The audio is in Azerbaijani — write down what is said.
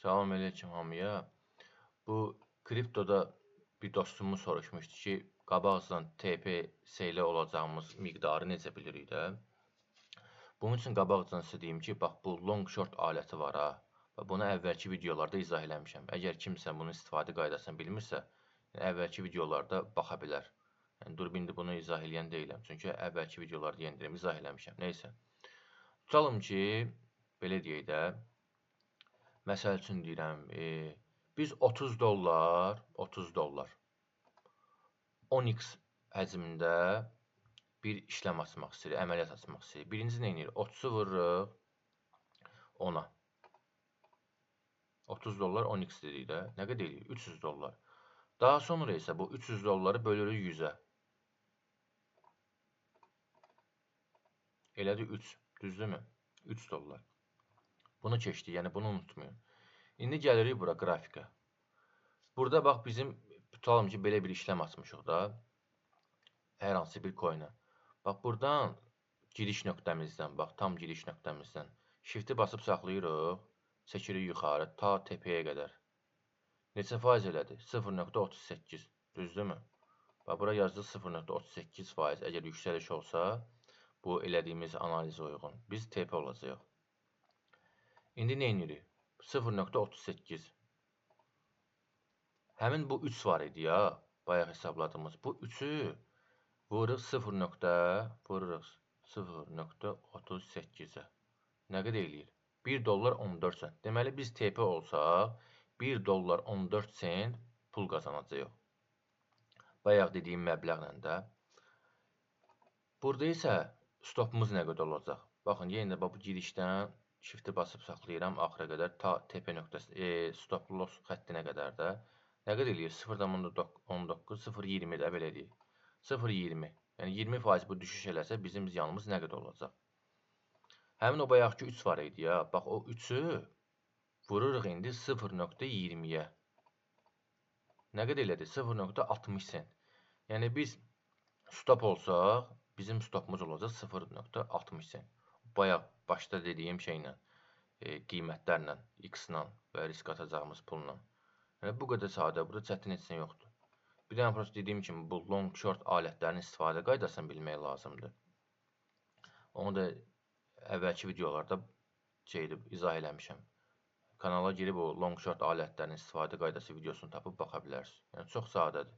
Salam əleykum hamıya. Bu kriptoda bir dostumuz soruşmuşdu ki, qabaqcadan TP ilə olacağımız miqdarı necə bilirik də? Bunun üçün qabaqcadan sizə deyim ki, bax bu long short aləti var ha. Və bunu əvvəlki videolarda izah eləmişəm. Əgər kimsə bunun istifadə qaydasını bilmirsə, yəni əvvəlki videolarda baxa bilər. Yəni durub indi bunu izah eləyən deyiləm. Çünki əvvəlki videolarda yenə deyirəm, izah eləmişəm. Neysə. Tutalım ki, belə deyək də, məsəl üçün deyirəm, biz 30 dollar, 30 dollar 10x həcmində bir işləm açmaq istəyirik, əməliyyat açmaq istəyirik. Birinci nə edirik? 30-u vururuq 10-a. 30 dollar 10x dedik də. Nə qədər eləyir? 300 dollar. Daha sonra isə bu 300 dolları bölürük 100-ə. Elədi 3, düzdürmü? 3 dollar. Bunu keçdik, yəni bunu unutmayın. İndi gəlirik bura qrafikə. Burada bax bizim tutalım ki, belə bir işləm açmışıq da. Hər hansı bir coinə. Bax buradan giriş nöqtəmizdən, bax tam giriş nöqtəmizdən shift'i basıb saxlayırıq, çəkirik yuxarı ta tepəyə qədər. Neçə faiz elədi? 0.38, düzdürmü? Bax bura yazdıq 0.38 faiz. Əgər yüksəliş olsa, bu elədiyimiz analizə uyğun. Biz TP olacağıq. İndi nə edirik? 0.38. Həmin bu 3 var idi ya, bayaq hesabladığımız. Bu 3-ü vururuq 0.38-ə. Nə qədər eləyir? 1 dollar 14 sent. Deməli, biz TP olsaq, 1 dollar 14 sent pul qazanacağıq. Bayaq dediyim məbləğlə də. Burada isə stopumuz nə qədər olacaq? Baxın, yenə də bu girişdən shift'i basıb saxlayıram axıra qədər ta TP nöqtəsi, stop loss xəttinə qədər də. Nə qədər eləyir? 0.19, 0.20 də belə deyək. 0.20. Yəni 20% bu düşüş eləsə bizim ziyanımız nə qədər olacaq? Həmin o bayaqki 3 var idi ya. Bax o 3-ü vururuq indi 0.20-yə. Nə qədər elədi? 0.60 sent. Yəni biz stop olsaq, bizim stopumuz olacaq 0.60 sent. Bayaq başda dediyim şeylə, qiymətlərlə, x-la və risk atacağımız pulla. Yəni bu qədər sadə, burada çətin heç nə yoxdur. Bir dənə prosta dediyim kimi bu long short alətlərinin istifadə qaydasını bilmək lazımdır. Onu da əvvəlki videolarda izah eləmişəm. Kanala girib o long short alətlərinin istifadə qaydası videosunu tapıb baxa bilərsiniz. Yəni çox sadədir.